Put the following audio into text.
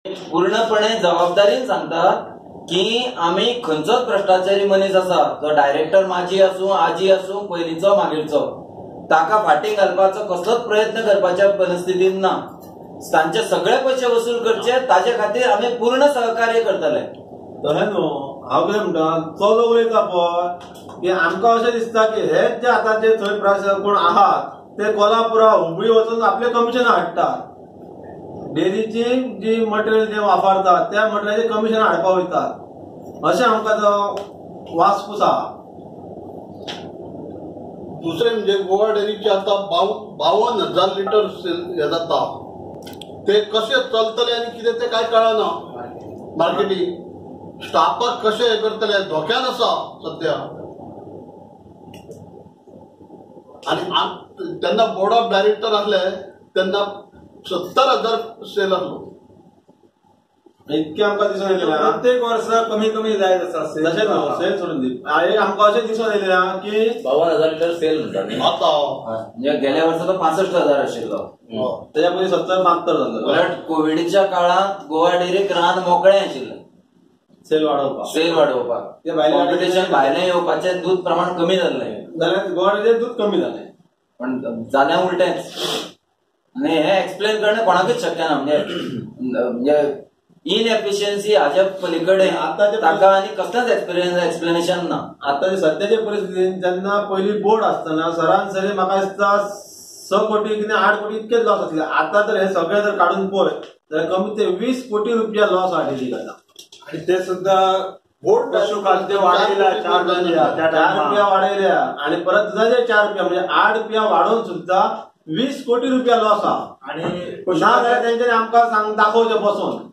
पूर्णपणे जबाबदारीन सांगता की आमी खंयचोच भ्रष्टाचारी मनीस आसा, जो डायरेक्टर माजी आसूं, आजी आसूं, पयलींचो मागीरचो, ताका फाटीं घालपाचो कसलोच प्रयत्न करपाच्या परिस्थितीन ना. तांचे सगळे पयशे वसूल करचे ताजे खातीर आमी पूर्ण सहकार्य करतले. तशें न्हू, हांव कितें म्हणटा, तो जो उलयता पळय की आमकां अशें दिसता की हे जे आतां जे थंय कोण आहात ते कोल्हापुरा हुबळी वचून आपले कमिशन हाडटात. डेअरीची जी मटेरियल जे वापरतात त्या मटेरियलाचे कमिशन हाडपाक वयतात अशें आमकां तो वासपूस आहा. दुसरें म्हणजे गोवा डेअरीचे आतां 52,000 लिटर सेल हे जाता, ते कशें चलतले आनी कितें तें कांय कळना. मार्केटींग स्टाफाक कशें हें करतले, धोक्यान आसा सद्या. आनी तेन्ना बोर्ड ऑफ डायरेक्टर आसले तेन्ना 70,000 सेल आसलो. इतकें आमकां दिसून येयलें प्रत्येक वर्सा कमी कमी जायत आसा. तशें न्हू, सेल सोडून दी, आमकां अशें दिसून येयलें की 52,000 लिटर सेल म्हणटा आतां, म्हणजे गेल्या वर्सा तो 65,000 आशिल्लो, तेच्या पयलीं 70-72 जाल्लो. उलट कोविडच्या काळांत गोवा डेअरीक रान मोकळें आशिल्लें सेल वाडोवपाक, सेल वाडोवपाक. कॉम्पिटिशन भायलें येवपाचें दूद प्रमाण कमी जाल्लें जाल्यार गोवा डेअरीचें दूद कमी जालें, पण जालें उलटेंच. आनी हें एक्सप्लेन करणें कोणाकूच शक्य ना. म्हणजे इनएफिशियन्सी हाच्या पलीकडे ताका आनी कसलेंच एक्सप्लेनेशन ना. आतां सद्याचे परिस्थितीन जेन्ना पयलीं बोर्ड आसतना सरासरी म्हाका दिसता 6 कोटी कितें 8 कोटी इतकेच लॉस आसले. आतां तर हे सगळे जर काडून पळय जाल्यार कमी ते 20 कोटी रुपया लॉस आहा डेअरीक आतां. आनी ते सुद्दां बोर्ड पशुखाद्य वाडयला 4 रुपया, 4 रुपया वाडयल्या आनी परत दुदाचे 4 रुपया, म्हणजे 8 रुपया वाडोवन सुद्दां 20 कोटी रुपया लॉस आहा. आनी ना जाल्यार तेंच्यांनी आमकां सांग दाखोवचें बसून.